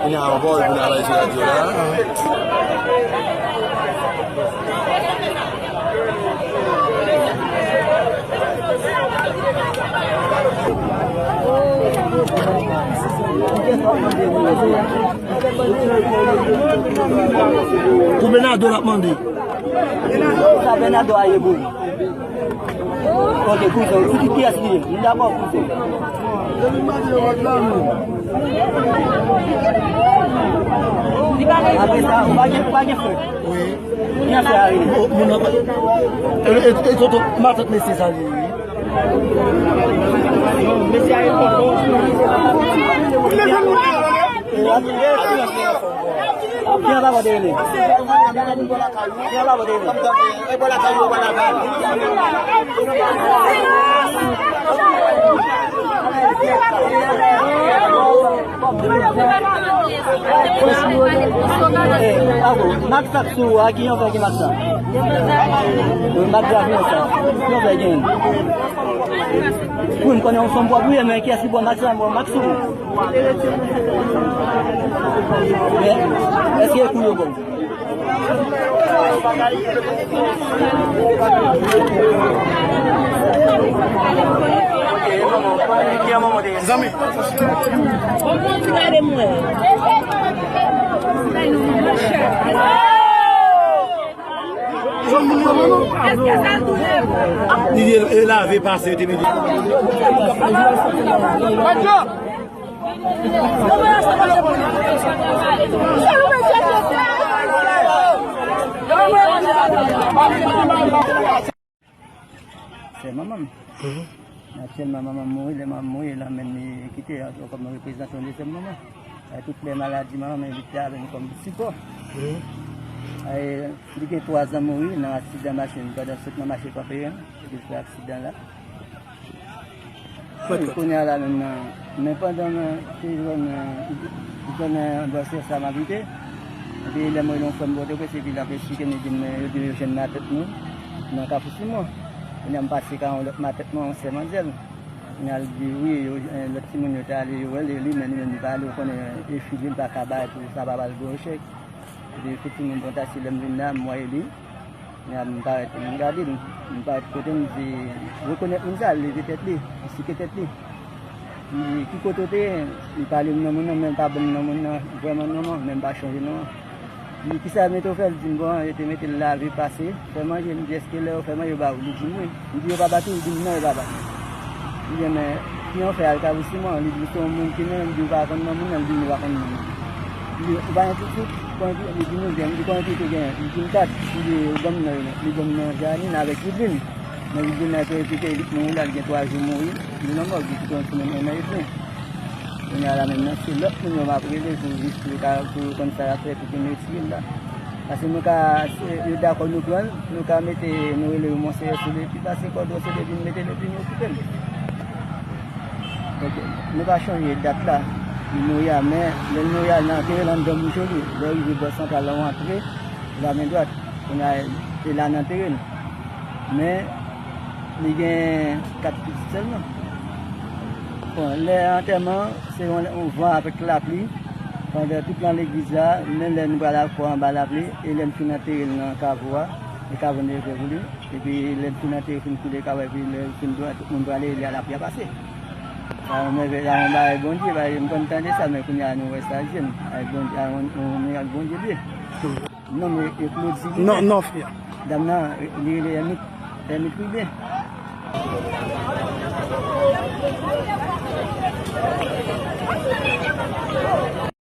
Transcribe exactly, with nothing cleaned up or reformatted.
Kounye a ankò, epi n a bay sou radyo la. Pou Bernardo l ap mande. Sa Bernardo a ye pou ou? Ok, kouzen, ou di kiyès li ye? Nou dakò, kouzen. Apre sa, ou pa gen, ou pa gen frè? Wi. Ki afè a ye? Bon, moun nan pa. E, e, e, tonton, matant mesye sa li ye, wi. Non, mesye a ye tonton. Ki an pa pote rele? Ki an pa pote rele? Mak sa k sou a, ki yon fè ki mak sa? Mak sa ki yon sa. Ki yon fè gen. Wi, m konnen yon fanm pwòp wi, men kiyès ki bò mak sa, bò mak sou. Men, èske e kou yo bon? Zanmi. Li e lave pase, yo te mete. Sè manman m. Aktyèlman, manman m mouri. Lè manman m mouri, l anmenn li kite ankò kòm reprezantan de sè manman. Ay, tout lè maladi manman m, li te avè m kòm sipò. Ay, li gen twa zan mouri nan aksidan machin, pandan sot nan mache Kanperen, li fè aksidan la. Kounye a la menm nan, men pandan nan, se zòn, zòn, bò sè sa m abite. Epi lè m rele yon frè m Pòtoprens, epi l ap esplike m, li di m, yo di yo jwenn matant nou nan Kafou Simon. Kounye a m pase ka yon lòt matant mwen, yon sè manzè l. Kounye a l di wi, yo, lòt timoun yo te ale, yo wè l, e li menm, li menm li pa ale, ou konnen, e fi li, li pa ka bay pou sa pa ba l gwo echèk. Epi efektivman, m pran taksi, lè m vin la, m wè li. Kounye a m parèt, m gade l, m parèt kote m, di, rekonèt moun sa, l leve tèt li, li sike tèt li. M di, ki kote w te ye? Li pale m non moun nan, men l pa ban m non moun nan, vrèman non an, men m pa chonje non an. M di, kisa yo mete w fè? Li di m, bon, yo te mete l lave, pase, fè manje. M di, èske lè yo fè manje, yo ba ou? Li di m, wi. M di, yo pa bat ou? Li di m, non, yo pa bat m. M di, men, ki yon fè al Kafou Simon? Li di, se yon moun ki menm, m di, ou pa konn non moun nan? Li di, m pa konn non moun nan. M di, ou pa gen pitit? Konbyen pitit? Li di, m gen. M di, konbyen pitit ou genyen? Li di m kat. M di, ban m non yo. Li ban m non Janine avèk Vidlin. Men Vidlin nan te kite li mouri la, li gen twa jou mouri. Li nan mòg, li kite yon timoun en an edmi. Kounye a la menm nan, se lòt moun yo m ap rele pou jis pou yo ka, pou yo konn sa y ap fè, pou yo retire l la. Paske nou ka, se, yo dakò nou pran l, nou ka mete, nou rele yo Monseyè Sele, epi pase kòdon Sele vin mete l, epi nou kite l. Donk, nou pa chonje dat la, li mouri a, men lè l mouri a, nan antere l anndan bouch li, lè w rive bò santral la, w antre, la men dwat, kounye a, se la n antere l. Men, li gen kat pitit sèlman. Bon, lè antèman, se yon, yon van avèk lapli. Pandan tout nan legliz la, menm lè nou pral al fò anba lapli, e lè n fin antere l nan kavo a, e kavo n leve pou li. Epi lè n fin antere, fin koule kavo a, epi lè l fin dwat, tout moun prale, e lè lapli a pase. Sa yon mèvèy, sa yon bagay Bondye, bagay m konn tande sa, men kounye a nou wè sa je n. Ay Bondye, ay yon, yon mirak Bondye vle. Non, men e Claude Sylvain. Non, non, frè. Dam nan, li rele Ermit, Ermit Rubin.